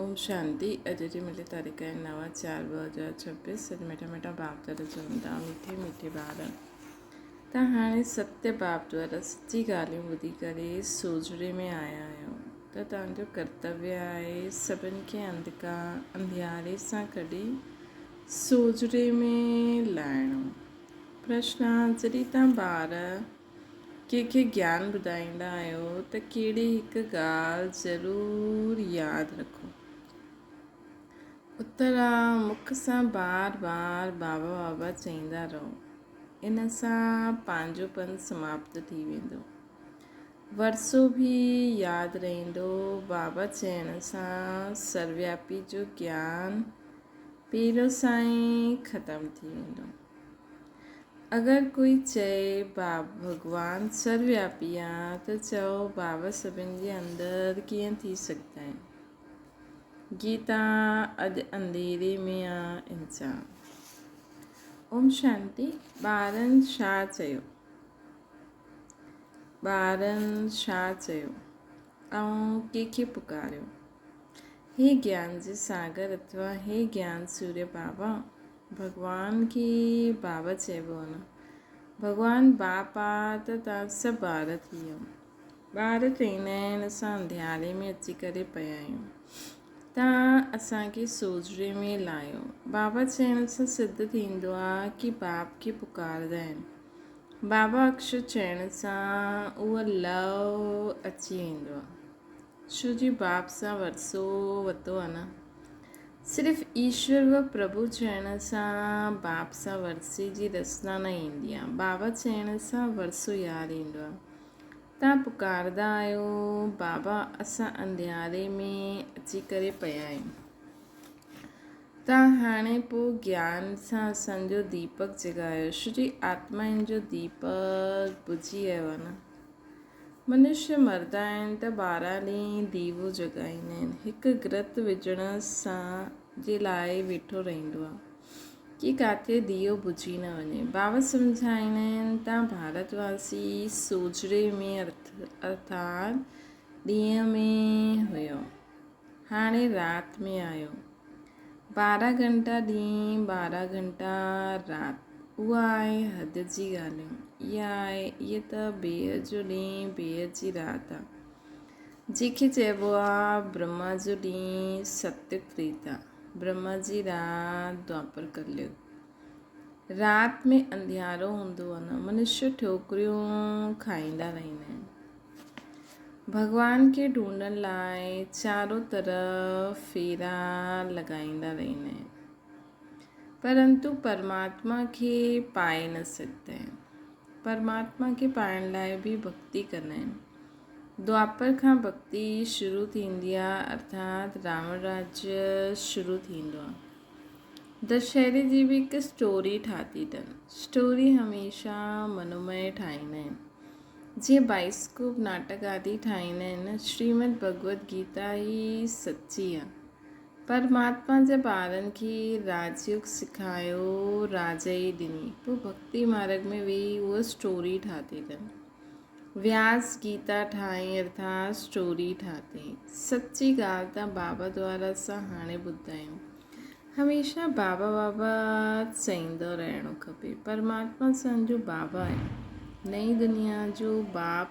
اوم شانتي اڄ جي ملي تاريخ آهي 9/4/2026 اڄ مٺا مٺا باپ دادا چون ٿا مٺي مٺي ٻار تان هاڻي ستيه باپ دوارا سچي ڳالهيون ٻڌي ڪري سوجهري ۾ آيا آهيو ته توهان جو ڪرتويه آهي سڀن کي انڌياري سان ڪڍي سوجهري ۾ لائڻو. پرشن، جڏهن توهان ٻار ڪنهن کي گيان ٻڌائيندا آهيو ته ڪهڙي هڪ ڳالهه ضرور ياد رکو. اتر، مک سان بار بار بابا بابا چئيندا رهو. ان سان پنهنجو پن سماپت ٿي ويندو. ورثو به ياد رهندو. بابا چئڻ سان سروياپي جو گيان پيرو سان ئي ختم ٿي ويندو. اگر ڪوئي چئي باب ڀڳوان سروياپي آ ته چئو بابا سڀن جي اندر ڪيئن ٿي سگهندا آهن. گيتا اڄ انڌيري ۾ آ انسان. اوم شانتي ٻارن ڇا چيو ٻارن ڇا چيو ۽ ڪنهن کي پڪاريو هي گيان جي ساگر اٿوا هي گيان سوريه بابا ڀڳوان کي بابا چئبو آ نه. ڀڳوان باپ آ ته توهان سڀ ٻار ٿي ويو. ٻار چئيندا آهن اسان انڌياري ۾ اچي ڪري پيا آهيون. توهان اسان کي سوجهري ۾ لايو. بابا چئڻ سان سڌ ٿيندو آ ڪي باپ کي پڪاردا آهن. بابا اڪشر چئڻ سان اهو لئه اچي ويندو آ. ڇو جي باپ سان ورثو وتو آ نه. صرف ايشور و پرڀو چئڻ سان باپ سان ورثي جي رسنا نه ايندي آ. بابا چئڻ سان ورثو ياد ايندو آ. تان پڪاردا آهيو بابا اسان انڌياري ۾ اچي ڪري پيا آهيون. تان هاڻي پو گيان سان اسان جو ديپڪ جڳايو. شري آتمائن جو ديپڪ بجهي ويو آ نه. منشيه مردا آهن ته 12 ڏينهن ديوو جڳائيندا آهن. هڪ گرت وجهڻ سان جي لاء ويٺو رهندو آهي ڪي ڪاٿي ديو بجهي نه وڃي. بابا سمجهائيندا آهن ته ڀارت واسي سوجهري ۾ ارٿات ڏينهن ۾ هيو هاڻي رات ۾ آيو. 12 گهنٽا ڏينهن 12 گهنٽا رات اها آهي حد جي ڳالهيون اها آهي اهي ته بيحد جو ڏينهن بيحد جي رات آ جنهن کي چئبو آ برهما جو ڏينهن ستيگ تريتا برهما جي رات دوآپر ڪليگ رات ۾ انڌيارو هوندو آ نه منشيه ٺوڪريون کائيندا رهندا آهن. ڀڳوان کي ڍونڍڻ لاء چارو طرف ڦيرا لڳائيندا رهندا آهن، پرنتو پرماتما کي پائي نه سگهندا آهن. پرماتما کي پائڻ لاء به ڀڳتي ڪندا آهن. دوآپر کان ڀڳتي شروع ٿيندي آهي ارٿات راوڻ راجيه شروع ٿيندو آهي. دشهري جي به هڪ اسٽوري ٺاهي اٿن. اسٽوري هميشه منومئي ٺاهيندا آهن. جيئن بائسڪوپ ناٽڪ آدي ٺاهيندا آهن نه. شريمد ڀڳوت گيتا ئي سچي آ. پرماتما جا ٻارن کي راجيوگ سکايو راج ئي ڏني پوء ڀڳتي مارگ ۾ ويهي اها اسٽوري ٺاهتي اٿن. وياس گيتا ٺاهي ارٿات اسٽوري ٺاهتي. سچي ڳالهه ته بابا دوارا اسان هاڻي ٻڌايون. هميشه بابا بابا چئيندو رهڻو کپي. پرماتما اسان جو بابا آهي. نئين دنيا جو باپ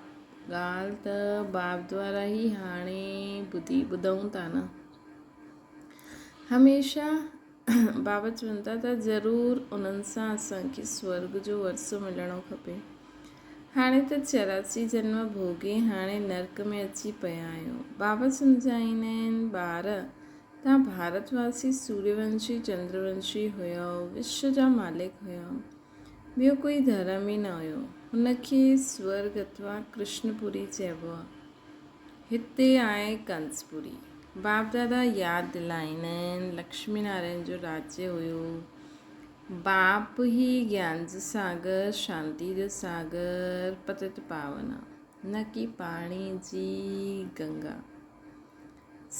ڳالهه ته باپ دوارا ئي هاڻي ٻڌي ٻڌون ٿا نه. هميشه بابا چون ٿا ته ضرور انهن سان اسان کي سورڳ جو ورثو ملڻو کپي. هاڻي ته 84 جنم ڀوڳي هاڻي نرڪ ۾ اچي پيا آهيون. بابا سمجهائيندا آهن ٻار! توهان ڀارت واسي سوريونشي چندرونشي هيؤ، وشو جا مالڪ هيؤ. ٻيو ڪوئي ڌرم ئي نه هيو. هن کي سورڳ اٿوا ڪرشن پوري چئبو آ. هتي آهي ڪنس پوري. باپ دادا ياد دلائيندا آهن، لڪشمي نارائڻ جو راجيه هيو. باپ ئي گيان جو ساگر، شانتي جو ساگر، پتت پاون آ، نه ڪي پاڻي جي گنگا.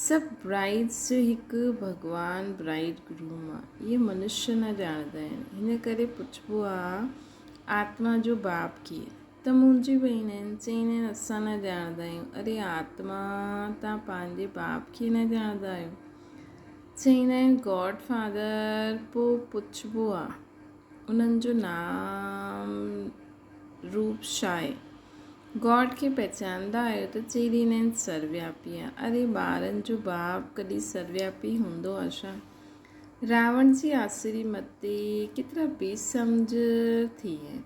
سڀ برائيڊس جو هڪ ڀڳوان برائيڊ گروم آ. اهي منشيه نه ڄاڻندا آهن. هن ڪري پڇبو آ آتما جو باپ ڪير؟ ته منهنجي ڀيڻ آهن. چئيندا آهن اسان نه ڄاڻندا آهيون. اري آتما تان پنهنجي باپ کي نه ڄاڻندا آهيو. چئيندا آهن گاڊ فادر پوء پڇبو آ انهن جو نام روپ ڇا آهي؟ گاڊ کي پهچاندا آهيو ته چئي ڏيندا آهن سروياپي آ. اري ٻارن جو باپ ڪڏهن سروياپي هوندو آ ڇا؟ راوڻ جي آسري متي ڪيترا بي سمجهه ٿي آهن.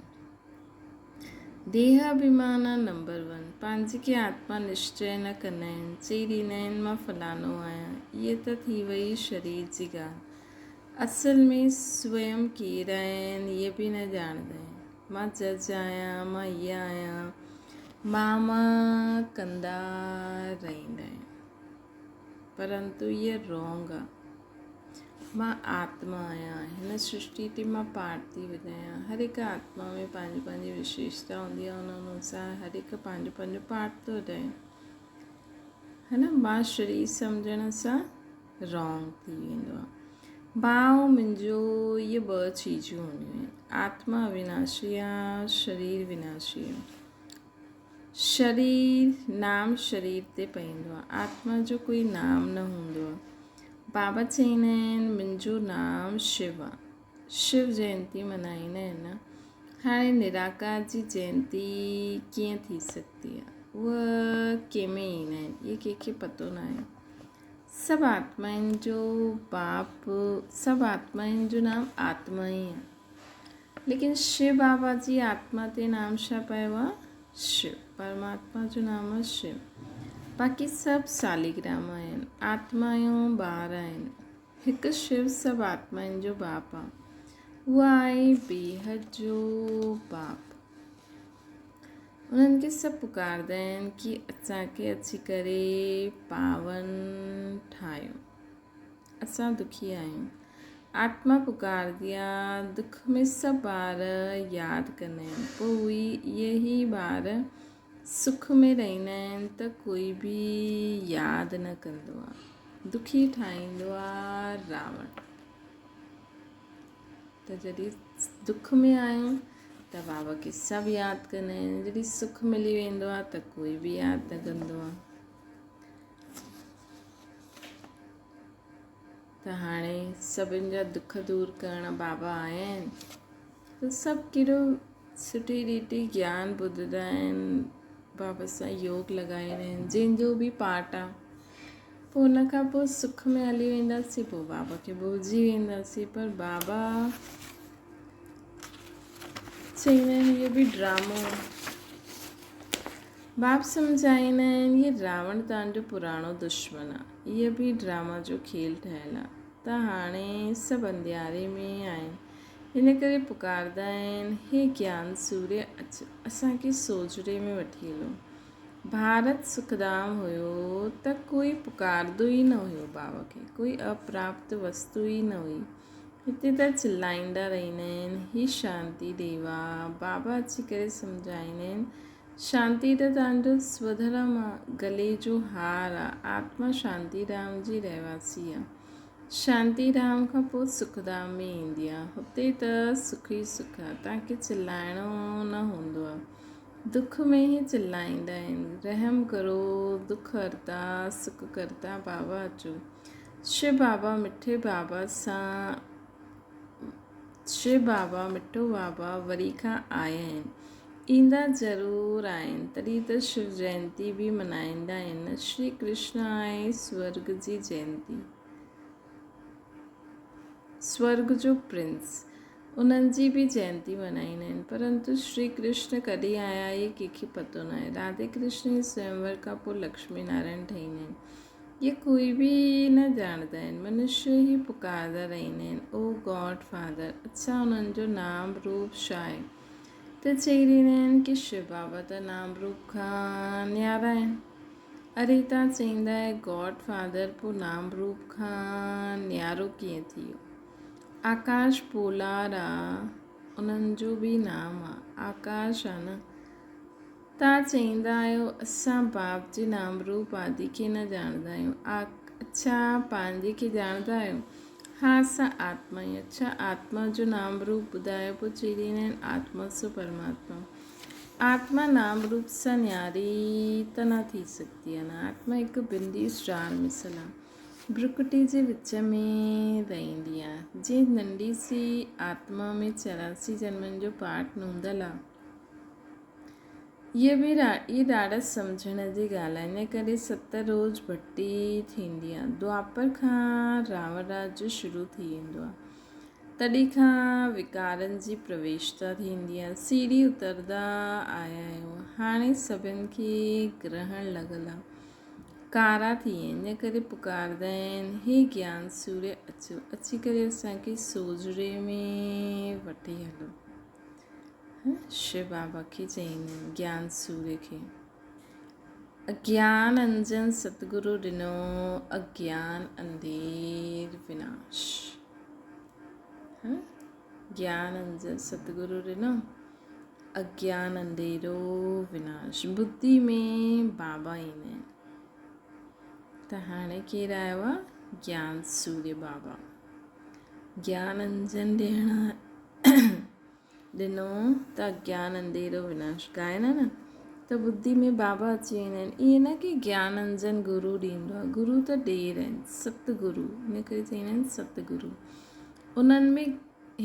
ديهه اڀيمان آ نمبر ون. پنهنجي کي آتما نشچي نه ڪندا آهن. چئي ڏيندا آهن مان فلاڻو آهيان. اهي ته ٿي وئي شرير جي ڳالهه. اصل ۾ سوئم ڪير آهن اهي به نه ڄاڻندا آهن. مان جج آهيان، مان هيء آهيان، مان مان ڪندا رهندا آهن. پرنتو اهي رانگ آ. مان آتما آهيان، هن سرشٽي تي مان پارٽ ٿي وڄايان. هر هڪ آتما ۾ پنهنجي پنهنجي وشيشتا هوندي آهي، ان انوسار هر هڪ پنهنجو پنهنجو پارٽ ٿو وڄائي. هي نه مان شرير سمجهڻ سان رانگ ٿي ويندو آهي. ڀاء منهنجو اهي ٻه چيزون هونديون آهن، آتما اويناشي آهي، شرير وناشي آهي. شرير نام شرير تي پوندو آهي، آتما جو ڪوئي نام نه هوندو آهي. بابا چئيندا آهن منهنجو نام شو آهي. شو جينتي ملهائيندا آهن نه. هاڻي نراڪار جي جينتي ڪيئن ٿي سگهندي آهي؟ اها ڪنهن ۾ ايندا آهن، اهي ڪنهن کي پتو ناهي. سڀ آتمائن جو باپ، سڀ آتمائن جو نام آتما ئي آهي. ليڪن شو بابا جي آتما تي نام ڇا پيو آهي؟ شو. پرماتما جو نام آهي شو. باقي سڀ ساليگرام آهن. آتمائون ٻار آهن. هڪ شو سڀ آتمائن جو باپ آهي. اهو آهي بيحد جو باپ. انهن کي سڀ پڪاردا آهن ڪي اسان کي اچي ڪري پاون ٺاهيو. اسان دکي آهيون. آتما پڪارندي آ. دک ۾ سڀ ٻار ياد ڪندا آهن. پوء اهي ئي ٻار سک ۾ رهندا آهن ته ڪوئي به ياد نه ڪندو آ. دکي ٺاهيندو آ راوڻ. ته جڏهن دک ۾ آهيون ته بابا کي سڀ ياد ڪندا آهن جڏهن سک ملي ويندو آهي ته ڪوئي به ياد نه ڪندو آهي ته هاڻي سڀن جا دک دور ڪرڻ بابا آيا آهن ته سڀ ڪهڙو سٺي ريتي گيان ٻڌندا آهن بابا سان يوگ لڳائيندا آهن جنهن جو به پارٽ آهي پوء ان کان پوء سک ۾ هلي وينداسين پوء بابا کي ڀلجي وينداسين پر بابا چئيندا آهن اهو به ڊرامو باپ سمجهائيندا آهن هي راوڻ توهان جو پراڻو دشمن آهي اهو به ڊراما جو کيل ٺهيل آهي ته هاڻي سڀ انڌياري ۾ آهن ان ڪري پڪاردا آهن هي گيان سوريه اچ اسان کي سوجهري ۾ وٺي هلو ڀارت سکڌام هيو ته ڪوئي پڪاردو ئي نه هيو بابا کي ڪوئي اپراپت وستو ئي نه هئي. هتي ته چلائيندا رهندا آهن هي شانتي ديوا بابا اچي ڪري سمجهائيندا آهن شانتي ته توهان جو سوڌرم آ گلي جو هار آ آتما شانتي ڌام جي رهواسي آ شانتي ڌام کان پوء سکڌام ۾ ايندي آ هتي ته سک ئي سک آ توهان کي چلائڻو نه هوندو آ. دک ۾ ئي چلائيندا آهن. رحم ڪرو دک هرتا سک ڪرتا بابا اچو. شو بابا مٺي بابا سان شو بابا مٺو بابا وري کان آيا آهن. ايندا ضرور آهن تڏهن ته شو جينتي به منائيندا آهن. شري ڪرشن آهي سورڳ جي جينتي. سورڳ جو پرنس. انهن جي به جينتي ملهائيندا آهن. پرنتو شري ڪرشن ڪڏهن آيا اهي ڪنهن کي پتو ناهي. راڌي ڪرشن جي سويمور کان پوء لڪشمي نارائڻ ٺهيندا آهن. اهي ڪوئي به نه ڄاڻندا آهن. منشيه ئي پڪارندا رهندا آهن، او گاڊ فادر! اڇا انهن جو نام روپ ڇا آهي؟ ته چئي رهندا آهن ڪي شو بابا ته نام روپ کان نيارا آهن. اري تان چئيندا آهي گاڊ فادر پوء نام روپ کان نيارو ڪيئن ٿي ويو؟ آڪاش پولار آ انهن جو به نام آ آڪاش آ نه تان چئيندا آهيو اسان باپ جي نام روپ آدي کي نه ڄاڻندا آهيون اڇا پنهنجي کي ڄاڻندا آهيو ها اسان آتما آهيون اڇا آتما جو نام روپ ٻڌايو پوء چئي ڏيندا آهن آتما سو پرماتما آتما نام روپ سان نياري ته نه ٿي سگهندي آ نه آتما هڪ بندي اسٽار مثل آ. ڀرڪٽي جي وچ ۾ رهندي آ. جنهن ننڍي سي آتما ۾ 84 جنمن جو پاٺ نوندل آ. اهي به اهي ڏاڍا سمجهڻ جي ڳالهه آهي. ان ڪري ست روز ڀٽي ٿيندي آ. دوآپر کان راوڻ راڄ شروع ٿي ويندو آ. تڏهن کان وڪارن جي پرويشتا ٿيندي آ. سيڙهي اتردا آيا آهيو. هاڻي سڀن کي گرهڻ لڳل آ. ڪارا ٿي ان ڪري پڪاردا آهن، هي گيان سوريه اچو، اچي ڪري اسان کي سوجهري ۾ وٺي هلو. شو بابا کي چئيندا آهن گيان سوريه کي. اگيان انجن ستگرو ڏنو، اگيان انڌير وناش. گيان انجن ستگرو ڏنو، اگيان انڌيرو وناش. ٻڌي ۾ بابا ايندا آهن. ته هاڻي ڪير آيو آ؟ گيان سوريه بابا. گيان انجن ڏيڻ ڏنو ته اگيان انڌيرو وناش. ڳائن نه ته ٻڌي ۾ بابا اچي ويندا آهن. ائين نه ڪي گيان انجن گرو ڏيندو آ. گرو ته ڏير آهن، ست گرو. ان ڪري چئيندا آهن ست گرو. انهن ۾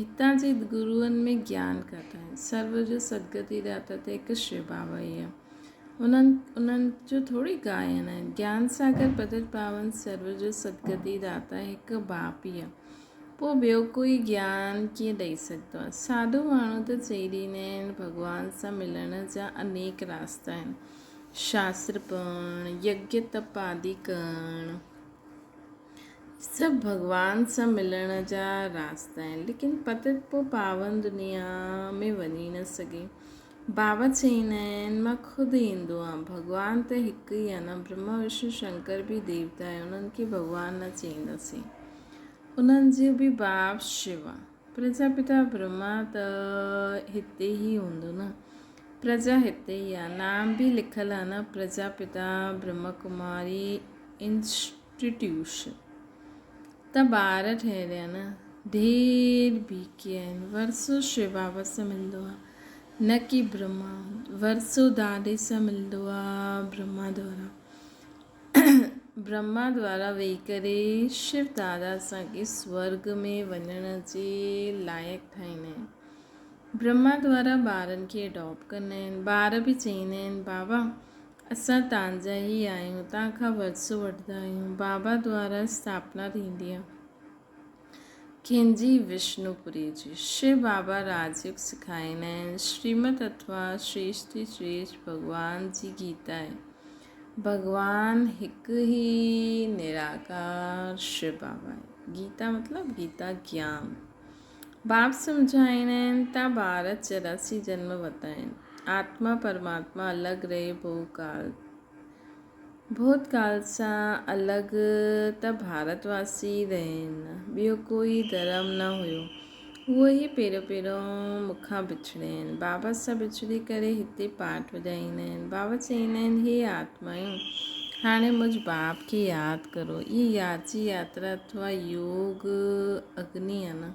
هتان جي گروئن ۾ گيان ڪٿا آهي. سرو جو سدگتي داتا ته هڪ شو بابا ئي آهي. انهن انهن جو ٿوري گائن آهن. گيان ساگر پتت پاون سرو جو سدگتي داتا هڪ باپ ئي آهي. پوء ٻيو ڪوئي گيان ڪيئن ڏئي سگهندو آهي. ساڌو ماڻهو ته چئي ڏيندا آهن ڀڳوان سان ملڻ جا انيڪ راستا آهن. شاستر پڙهڻ، يگيه تپ آدي ڪرڻ. سڀ ڀڳوان سان ملڻ جا راستا آهن، ليڪن پتت پوء پاون دنيا ۾ وڃي نه سگهي. بابا چئيندا آهن، مان خود ايندو آهيان. ڀڳوان ته هڪ ئي آهي نه، برهما وشنو شنڪر به ديوتا آهن، انهن کي ڀڳوان نه چئينداسين. انهن جو به باپ شو آهي. پرجاپتا برهما ته هتي ئي هوندو نه. پرجا هتي ئي آهي. نام به لکيل آهي نه، پرجاپتا برهما ڪماري انسٽيٽيوشن. ته ٻار ٺهريا نه. ڍير ڀيڪي آهن. ورثو شو بابا سان ملندو آهي نه ڪي برهما. ورثو دادي سان ملندو آهي برهما دوارا. برهما دوارا ويهي ڪري شو دادا اسان کي سورڳ ۾ وڃڻ جي لائق ٺاهيندا آهن. برهما دوارا ٻارن کي اڊاپٽ ڪندا آهن. ٻار به چئيندا آهن بابا اسان توهان جا ئي آهيون، توهان کان ورثو وٺندا آهيون. بابا دوارا اسٿاپنا ٿيندي آهي ڪنهن جي؟ وشنوپوري جي. شو بابا راجيوگ سکائيندا آهن. شريمت اٿوا شريشٽ ٿي شريشٽ ڀڳوان جي گيتا آهي. ڀڳوان هڪ ئي نراڪار شو بابا آهي. گيتا مطلب گيتا گيان. باپ سمجهائيندا آهن ته ٻار 84 جنم ورتا آهن. آتما پرماتما الڳ رهي ڀوڳ ڀوتڪال سان الڳ ته ڀارت واسي ئي رهيا آهن. ٻيو ڪوئي ڌرم نه هيو. اهو ئي پهريون پهريون مون کان بڇڙيا آهن. بابا سان بڇڙي ڪري هتي پاٺ وڄائيندا آهن. بابا چئيندا آهن، هي آتمايون! هاڻي منهنجي باپ کي ياد ڪرو. اهي ياد جي ياترا اٿوا يوگ اگني آهي نه.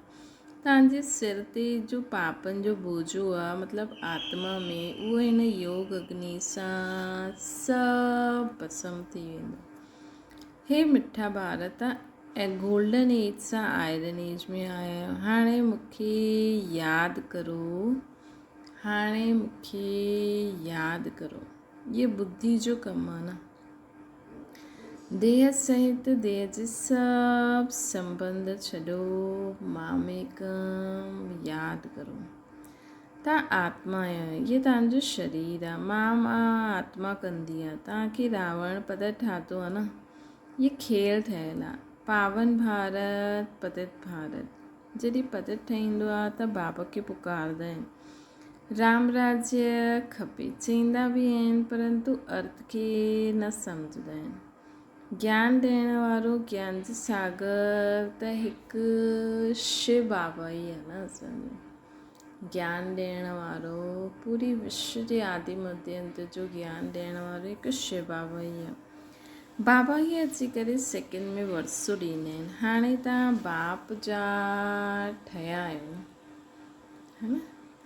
توهان جي سر تي جو پاپن جو بوجو آهي مطلب آتما ۾ اهو هن يوگ اگني سان سڀ ڀسم ٿي ويندو. هي مٺا ٻار ته ۽ گولڊن ايج سان آئرن ايج ۾ آيا آهيو. هاڻي مون کي ياد ڪرو. هاڻي مون کي ياد ڪرو. اهي ٻڌي جو ڪم آهي نه. ديهه سهت ديهه جي سڀ سنٻنڌ ڇڏو، ماميڪم ياد ڪرو. توهان آتما آهيو، هيء توهان جو شرير آهي. مام آ آتما ڪندي آهي. توهان کي راوڻ پتت ٺاهتو آهي نه. هيء کيل ٺهيل آهي. پاون ڀارت، پتت ڀارت. جڏهن پتت ٺهيندو آهي ته بابا کي پڪاردا آهن. رام راجيه کپي چئيندا به آهن پرنتو ارٿ کي نه سمجهندا آهن. گيان ڏيڻ وارو گيان جي ساگر ته هڪ شو بابا ئي آهي نه اسان جو گيان ڏيڻ وارو پوري وشو جي آدي مڌي انت جو گيان ڏيڻ وارو هڪ شو بابا ئي آهي. بابا ئي اچي ڪري سيڪنڊ ۾ ورثو ڏيندا آهن. هاڻي توهان باپ جا ٺهيا آهيو نه. ها نه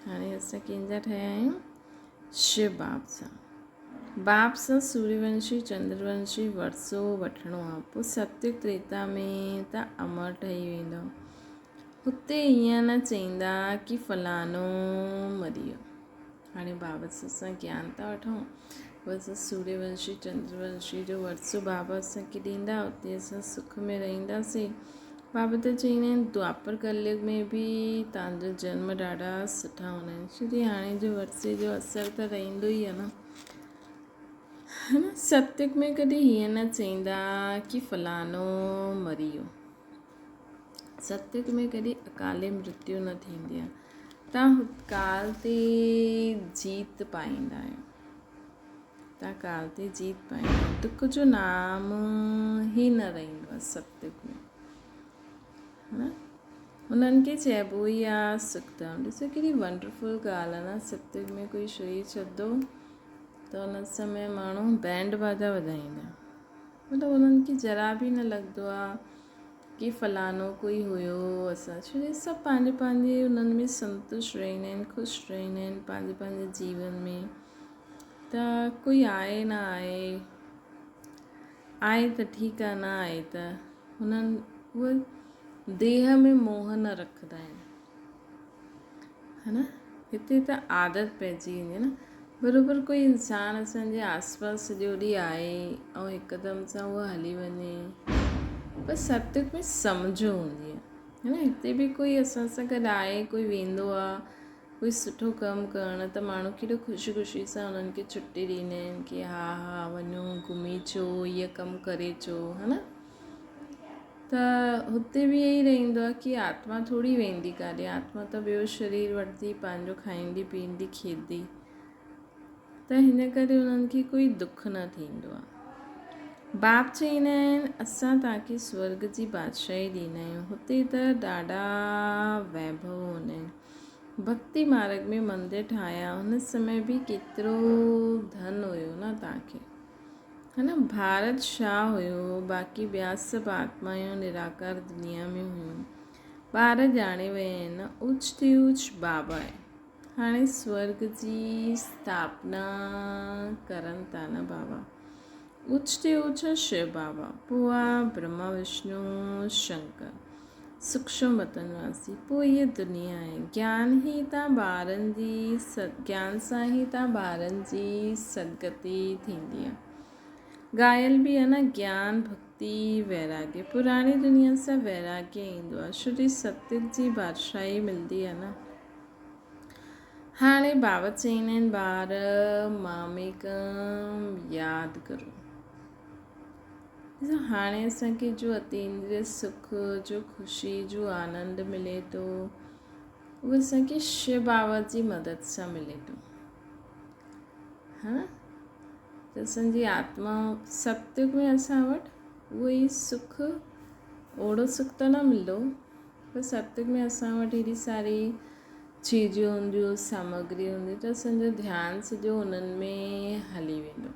هاڻي اسان ڪنهن جا ٺهيا آهيون شو باپ جا. باپ سان سوريونشي چندرونشي ورثو وٺڻو آ، پوء ستيگ تريتا ۾ ته امر ٺهي ويندؤ. هتي ائين نه چئيندا ڪي فلاڻو مري ويو. هاڻي بابا سان اسان گيان ٿا وٺون. پوء اسان سوريونشي چندرونشي جو ورثو بابا اسان کي ڏيندا، اتي اسان سک ۾ رهنداسين. بابا ته چئيندا آهن دوآپر ڪليگ ۾ به توهان جو جنم ڏاڍا سٺا هوندا آهن. ڇو جي هاڻي جو ورثي جو اثر ته رهندو ئي آهي نه. ها نه ستيگ ۾ ڪڏهن هيئن نه چئيندا ڪي فلاڻو مري ويو. ستيگ ۾ ڪڏهن اڪالي مرتيو نه ٿيندي آهي. توهان ڪال تي جيت پائيندا آهيو. تان ڪال تي جيت پائيندا آهيو. دک جو نام ئي نه رهندو آهي ستيگ ۾. ها نه انهن کي چئبو ئي آهي سک ڌام. ڏسو ڪيڏي ونڊرفل ڳالهه آهي نه ستيگ ۾ ڪوئي شرير ڇڏندو ته ان سمي ماڻهو بينڊ باجا وڄائيندا. مطلب انهن کي ذرا به نه لڳندو آ ڪي فلاڻو ڪوئي هيو اسان ڇو جو سڀ پنهنجي پنهنجي انهن ۾ سنتشٽ رهندا آهن خوش رهندا آهن پنهنجي پنهنجي جيون ۾ ته ڪوئي آهي نه آهي آهي ته ٺيڪ آ نه آهي ته هنن اهي ديهه ۾ موهه نه رکندا آهن ها نه هتي ته عادت پئجي ويندي آهي نه بروبر ڪوئي انسان اسان جي آس پاس سڄو ڏينهن آهي ۽ هڪدم سان اهو هلي وڃي بس ستيگ ۾ سمجهه هوندي آهي ها نه هتي به ڪوئي اسان سان گڏ آهي ڪوئي ويندو آهي ڪوئي سٺو ڪم ڪرڻ ته ماڻهو ڪيڏو خوشي خوشي سان انهن کي ڇٽي ڏيندا آهن ڪي ها ها وڃو گهمي اچو هيء ڪم ڪري اچو ها نه ته هتي به ائين ئي رهندو آهي ڪي آتما ٿوري ويندي ڪاڏي آتما ته ٻيو شرير وٺندي پنهنجو کائيندي پيئندي کيڏندي ته هن ڪري انهن کي ڪوئي دک نه ٿيندو آهي. باپ چئيندا آهن اسان توهان کي سورڳ جي بادشاهي ڏيندا آهيون هتي ته ڏاڍا ويڀو هوندا آهن. ڀڳتي مارڳ ۾ مندر ٺاهيا ان سمي به ڪيترو ڌن هيو نه توهان کي. ها نه ڀارت شاهه هيو باقي ٻيا سڀ آتمايون نراڪار دنيا ۾ هيون. ٻار ڄاڻي ويا آهن نه اوچ تي اوچ بابا آهي. هاڻي سورڳ جي اسٿاپنا ڪرن ٿا نه بابا. اوچ تي اوچ شو بابا پوء آ برهما وشنو شنڪر. سوڪشم وطن واسي پوء هيء دنيا آهي. گيان ئي تان ٻارن جي گيان سان ئي تان ٻارن جي سدگتي ٿيندي آهي. ڳايل به آهي نه گيان، ڀڳتي، ويراڳي. پراڻي دنيا سان ويراڳي ايندو آهي. شري ستيگ جي بادشاهي ملندي آهي نه. هاڻي بابا چئيندا آهن ٻار ماميڪم ياد ڪرو. ڏسو هاڻي اسان کي جو اتيندريه سک جو خوشي جو آنند ملي ٿو اهو اسان کي شو بابا جي مدد سان ملي ٿو ها ته اسان جي آتما ستيگ ۾ اسان وٽ اهو ئي سک اوڙو سک ته نه ملندو پر ستيگ ۾ اسان وٽ هيڏي ساري چيزون هونديون سامگري هوندي ته اسان جو ڌيان سڄو انهن ۾ هلي ويندو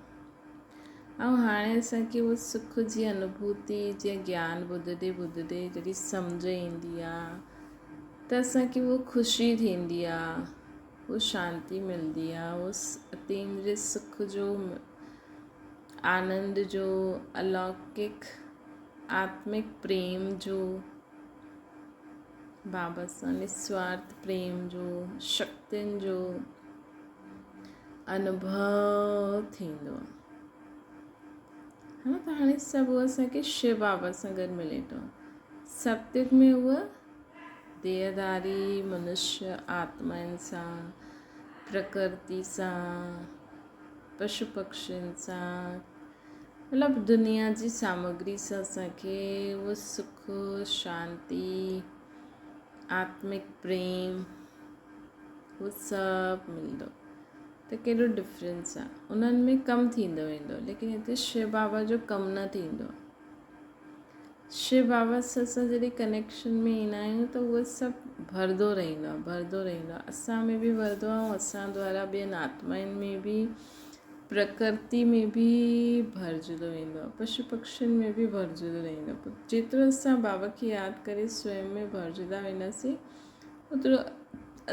۽ هاڻي اسان کي اهو سک جي انوڀوتي جيئن گيان ٻڌندي ٻڌندي جڏهن سمجهه ايندي آ ته اسان کي اهو خوشي ٿيندي آ اهو شانتي ملندي آ اهو اتيندري سک جو آنند جو الوڪڪ آتمڪ پريم جو بابا سان نسوارٿ پريم جو شڪتين جو انوڀو ٿيندو آهي ها ته هاڻي سڀ اهو اسان کي شو بابا سان گڏ ملي ٿو ستيگ ۾ اهو ديهداري منشيه آتمائن سان پرڪرتي سان پشو پکشين سان مطلب دنيا جي سامگري سان اسان کي اهو سک شانتي آتمڪ پريم اهو سڀ ملندو ته ڪيڏو ڊفرنس آ انهن ۾ ڪم ٿيندو ويندو ليڪن هتي شو بابا جو ڪم نه ٿيندو شو بابا سان اسان جڏهن ڪنيڪشن ۾ ايندا آهيون ته اهو سڀ ڀرندو رهندو آهي ڀرندو رهندو آهي اسان ۾ به ڀرندو آهي ۽ اسان دوارا ٻين آتمائن ۾ به پرڪرتي ۾ به ڀرجندو ويندو آهي پشو پکشين ۾ به ڀرجندو رهندو آهي جيترو اسان بابا کي ياد ڪري سوئم ۾ ڀرجندا وينداسين اوترو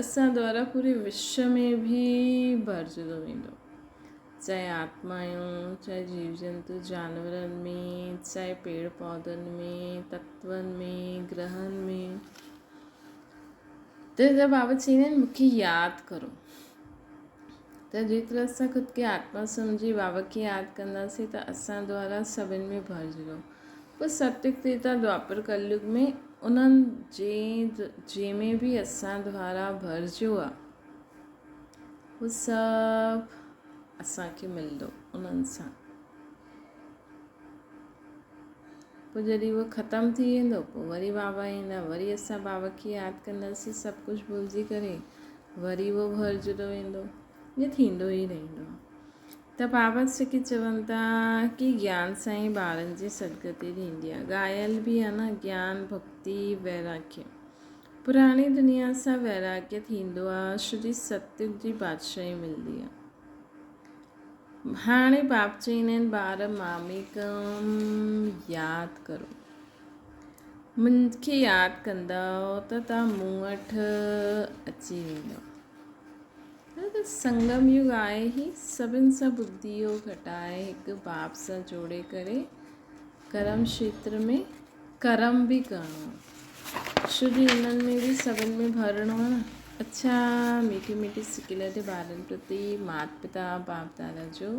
اسان دوارا پوري وشو ۾ به ڀرجندو ويندو. چاهي آتما آهيون، چاهي جيو جنتو جانورن ۾، چاهي پيڙ پوڌن ۾، تتون ۾، گرهن ۾. ته بابا چئيندا آهن مون کي ياد ڪرو. ته جيترو اسان خود کي آتما سمجهي بابا کي ياد ڪنداسين ته اسان دوارا سڀن ۾ ڀرجندو. پوء ستيگ، تريتا، دوآپر، ڪليگ ۾ انهن جي جنهن ۾ به اسان دوارا ڀرجيو آ اهو سڀ اسان کي ملندو انهن سان. پوء جڏهن اهو ختم ٿي ويندو پوء وري بابا ايندا وري اسان بابا کي ياد ڪنداسين سڀ ڪجهه ڀلجي ڪري وري اهو ڀرجندو ويندو ائين ٿيندو ئي رهندو ته بابا سکي چون ٿا ڪي گيان سان ئي ٻارن جي سدگتي ٿيندي آهي ڳايل به آهي نه گيان ڀڳتي ويراگيه پراڻي دنيا سان ويراگيه ٿيندو آهي شري ستيگ جي بادشاهي ملندي آهي هاڻي باپ چئيندا آهن ٻار ماميڪم ياد ڪرو. مون کي ياد ڪندؤ ته توهان مون وٽ اچي ويندؤ. ته سنگم يگ آهي هي سڀن سان ٻڌي يوگ هٽائي هڪ باپ سان جوڙي ڪري ڪرم کيتر ۾ ڪرم به ڪرڻو آهي. ڇو جو انهن ۾ به سڀن ۾ ڀرڻو آهي نه. اڇا ميٺي ميٺي سڪيلڌي ٻارن پرتي مات پتا باپ دادا جو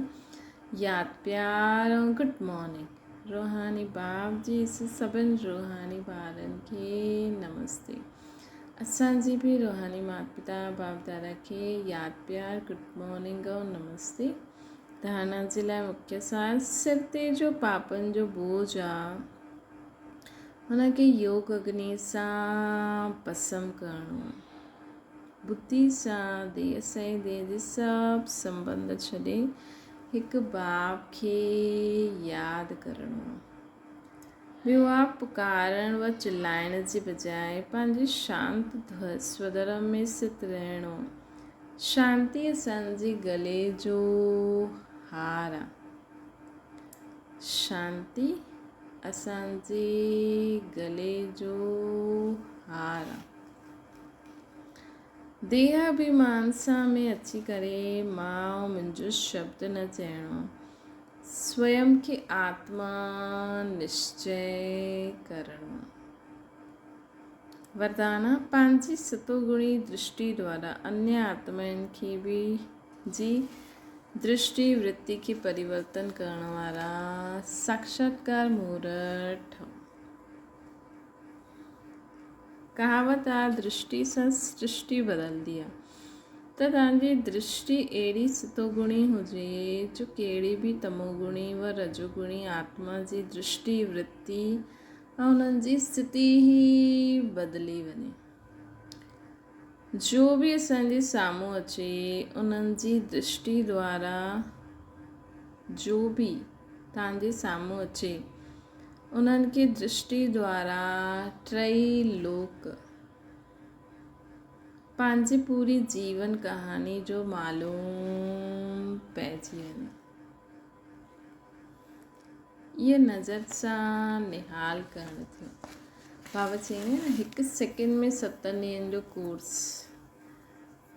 ياد پيار ۽ گڊ مارننگ. روحاني باپ جي سڀن روحاني ٻارن کي نمستي. اسان جي به روحاني مات پتا باپ دادا کي ياد پيار گڊ مارننگ ۽ نمستي. ڌارڻا جي لاء مکيه سار سر تي جو پاپن جو بوجھ آ ان کي يوگ اگني سان ڀسم ڪرڻو آ. ٻڌي سان ديهه سان ديهه جي سڀ سنٻنڌ ڇڏي هڪ باپ کي ياد ڪرڻو آ. ٻيو آ پڪارڻ و چلائڻ جي بجاء پنهنجي شانت سودرم ۾ ست رهڻو. شانتي اسان جي گلي جو هار آ. شانتي اسان جي گلي جو هار آ. ديهه اڀيمان سان ۾ اچي ڪري مان منهنجو شبد نه چئڻو. سويم کي آتما نشچي ڪرڻو. وردانا، پنهنجي ستوگڻي درشٽي دوارا انيه آتمائن کي به جي درشٽي ورتي کي پريورتن ڪرڻ وارا ساکشاتڪار مورت ٺهو. ڪهاوت آ درشٽي سان سرشٽي بدلدي آ ته توهان جي درشٽي اهڙي ستوگڻي هجي جو ڪهڙي به تموگڻي و رجوگڻي آتما جي درشٽي ورتي ۽ انهن جي استٿي ئي بدلي وڃي. جو به اسان جي سامهون اچي انهن جي درشٽي دوارا جو به توهان جي سامهون اچي انهن کي درشٽي دوارا ٽئي لوڪ پنهنجي پوري جيون ڪهاڻي جو معلوم پئجي وڃي. اهي نظر سان نهال ڪرڻ ٿيو. بابا چيائين نه هڪ سيڪنڊ ۾ ستن ڏينهن جو ڪورس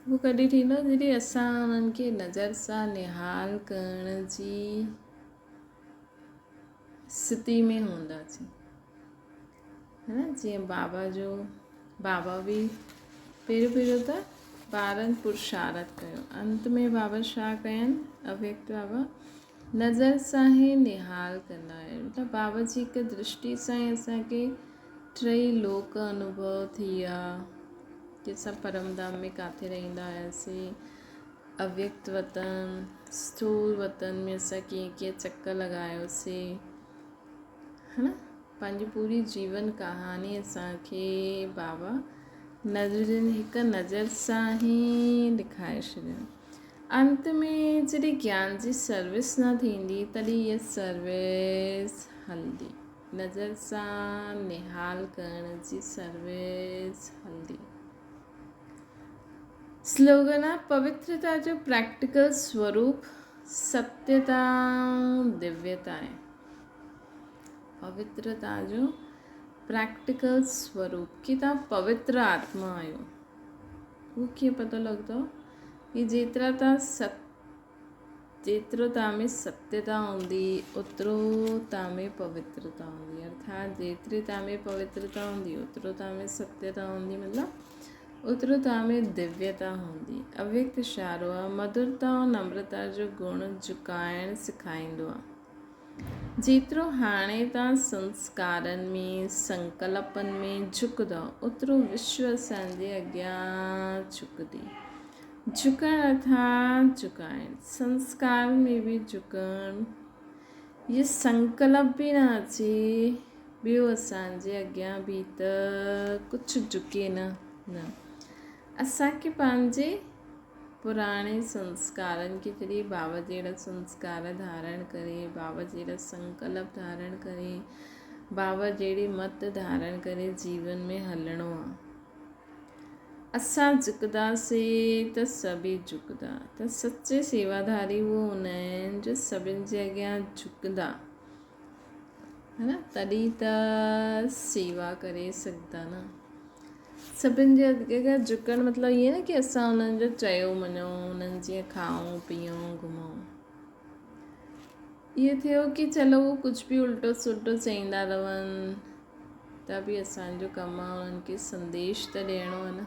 اهو ڪڏهن ٿيندو جڏهن اسان انهن کي نظر سان نهال ڪرڻ جي استٿي ۾ هونداسين ها نه جيئن بابا جو بابا به پهريون پهريون ته ٻارن پرشارت ڪيو انت ۾ بابا ڇا ڪين اويڪت بابا نظر سان ئي نهال ڪندا آهن مطلب بابا جي هڪ درشٽي سان ئي اسانکي ٽئي لوڪ انوڀو ٿي ويا ڪي اسان پرم ڌام ۾ ڪاٿي رهندا هياسين اويڪت وطن، اسٿول وطن ۾ اسان ڪيئن ڪيئن چڪر لڳايوسين ها نه پنهنجي پوري جيون ڪهاڻي اسان کي بابا نظرين هڪ نظر سان ئي لکائي ڇڏيو. انت ۾ جڏهن گيان جي سروس نه ٿيندي تڏهن هيء سروس هلندي. نظر سان نهال ڪرڻ جي سروس هلندي. سلوگن آ پوترتا جو پريڪٽيڪل سوروپ ستيتا ۽ دويتا آهي. پوترتا جو پريڪٽيڪل سوروپ ڪي توهان پوتر آتما آهيو اهو ڪيئن پتو لڳندو ڪي جيترا توهان ست جيترو توهان ۾ ستيتا هوندي اوترو توهان ۾ پوترتا هوندي ارٿات جيتري توهان ۾ پوترتا هوندي اوترو توهان ۾ ستيتا هوندي مطلب اوترو توهان ۾ دويتا هوندي. اويڪت اشارو آهي مڌرتا ۽ نمرتا جو گڻ جهڪائڻ سکائيندو آهي. جيترو هاڻي توهان سنسڪارن ۾ سنڪلپن ۾ جهڪندؤ اوترو وشو اسان جي اڳيان جهڪندي. جهڪڻ ارٿات جهڪائڻ. سنسڪار ۾ به جهڪڻ اهي سنڪلپ به نه اچي ٻيو اسان جي اڳيان به ته ڪجهه جهڪي نه نه اسان کي پنهنجي پراڻي سنسڪارن کي ڇڏي بابا جهڙا سنسڪار ڌارڻ ڪري، بابا جهڙا سنڪلپ ڌارڻ ڪري، بابا جهڙي مت ڌارڻ ڪري جيون ۾ هلڻو آ. اسان جهڪنداسي ته سڀئي جهڪندا ته سچي سيواڌاري اهو هوندا آهن جو سڀن جي اڳيان جهڪندا ها نه تڏهن ته سيوا ڪري سگهندا نه. سڀن جي اڳيان جهڪڻ مطلب ائين نه ڪي اسان انهن جو چيو مڃون انهن جيئن کائون پيئون گهمون ائين ٿيو ڪي چلو هو ڪجهه به الٽو سلٽو چئيندا رهن ته به اسانجو ڪم آهي انهن کي سنديش ته ڏيڻو آهي نه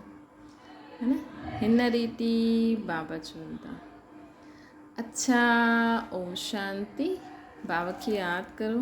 ها نه هن ريتي بابا چون ٿا اڇا اوم شانتي بابا کي ياد ڪرو.